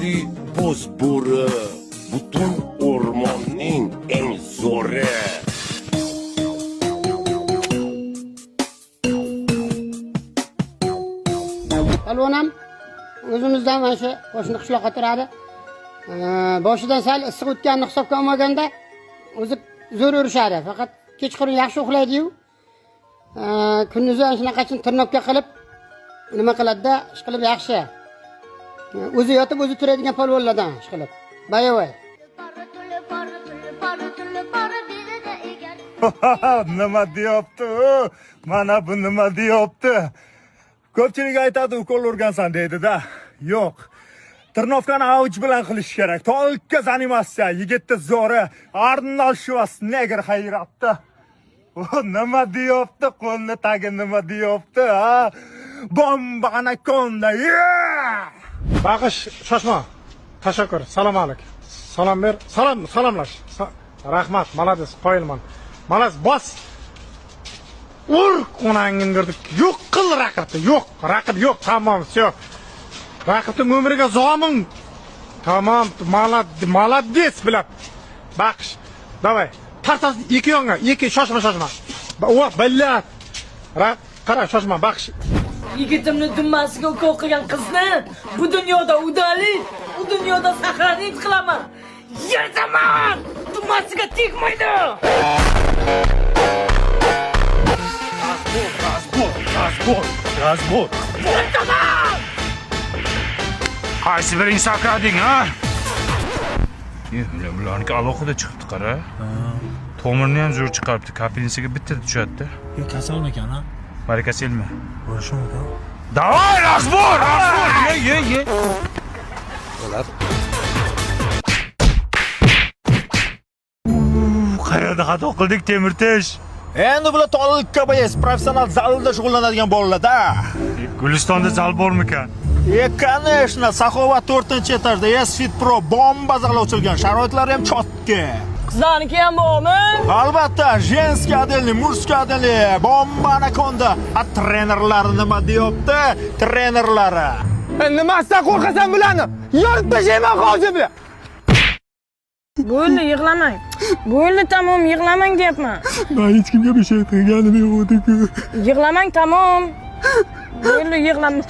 Xuddi bo'z bo'ri, butun o'rmonning eng zo'ri. Polvon ham o'zimizdan, mana shu qo'shni qishloqqa turadi. Boshidan sal issiq o'tganini hisobga olmaganda o'zi zo'r urishadi. Faqat kechqurun yaxshi uxlaydi-yu. Kunduzi ana shunaqachin tirnobka qilib nima qiladi-da, ish qilib yaxshi. O'zi yotib o'zi turadigan polvonlardan ish qilib. Boyavoy. Nima deyapti u? Mana bu nima deyapti? Ko'pchilik aytadi, ukol urgansan deydi-da. Yo'q. Tirnovkani avuch bilan qilish kerak. Tolka заниматься. Yigitni zo'ri Arnold Schwarzenegger hayratda. O, nima deyapti? Qo'lni tagi nima deyapti, ha? Bomba anakonda. Yeah! Bag'ish, shoshma. Tashakkur. Salom alik. Salom ber. Salom, salomlash. Rahmat, молодец, qoyilman. Молодец, bos. Ur, onangni berdik. Yo'q qil raqibni. Yo'q, raqib yo'q. Tamom, всё. Raqibning umriga zomin. Tamom, молодец, bilab. Baqish. Давай. Tartas ikki yonga, ikki, shoshma, shoshma. O, billat. Qara, shoshma, baqish. Yigitimni dummasiga ukol qilgan qizni bu dunyoda удалить, u dunyoda сохранить qilaman. Yerdaman! Dummasiga tegmaydi. Разбор, разбор, разбор. Yerdaman! Qaysi biring sakrading, ha? Bularniki alohida chiqibdi, qara. Tomirni ham zo'r chiqaribdi. Kapelnisiga bitta tushadi-da. Yo, kasalmikan, ha? Baraka selma. Bo'lishi mumkin. Давай, разбор, разбор. Ye, ye, ye. Qayerda xato qildik, Temirtish? Endi bular tolka boyes, professional zalda shug'ullanadigan bolalar-da. Gulistonda zal bormikan? E, конечно, Saxovat 4-etajda S Fit Pro bomba zal ochilgan. Sharoitlari ham chotki. Qizlarniki ham bormi? Albatta, женский отдельный, мужской отдельный, bomba anakonda. A trenerlari nima deyapti? Trenerlari. Nimasidan qo'rqasan bularni? Yorib tashlayman hozir bular. Bo'ldi, yig'lamang. Bo'ldi, tamom, yig'lamang deyapman. Men hech kimga bir şey qilganim yo'q edi-ku. Yig'lamang, tamom. Bo'ldi, yig'lama.